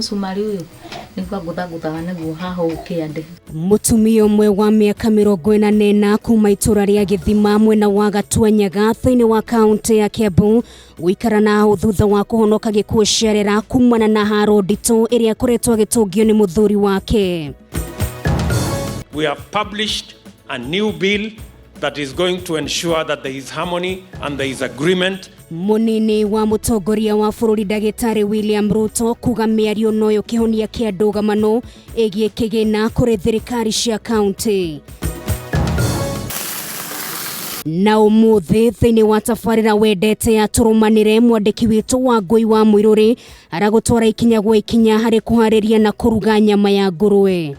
Mũcumarĩ ũyũ nĩguo angũthangũthaga naguo haha ũũ kĩande. Mũtumia ũmwe wa mĩaka 44 kuma itũra rĩa Gĩthima mwena wa Gatuanyaga thĩinĩ wa kaũntĩ ya Kiambu gũikara na hau thutha wa kũhonoka gĩkuũ cerera kumana na haro nditũ ĩrĩa akoretwo agĩtũngio nĩ mũthuri wake. We have published a new bill that is going to ensure that there is harmony and there is agreement. Mũnini wa mũtongoria wa bũrũri ndagĩtarĩ William Ruto kuga mĩario noyo kĩhonia kĩa ndũgamano ĩgiĩ kĩgĩna kũrĩ thirikari cia kaunti. Na ũmũthĩ thĩinĩ wa tabarĩra wendete ya tũrũmanĩre, mwandĩki witũ wa Ngũi wa Mũirũrĩ aragũtwara ikinya gwa ikinya harĩ kũharĩria na kũruga nyama ya ngũrwe.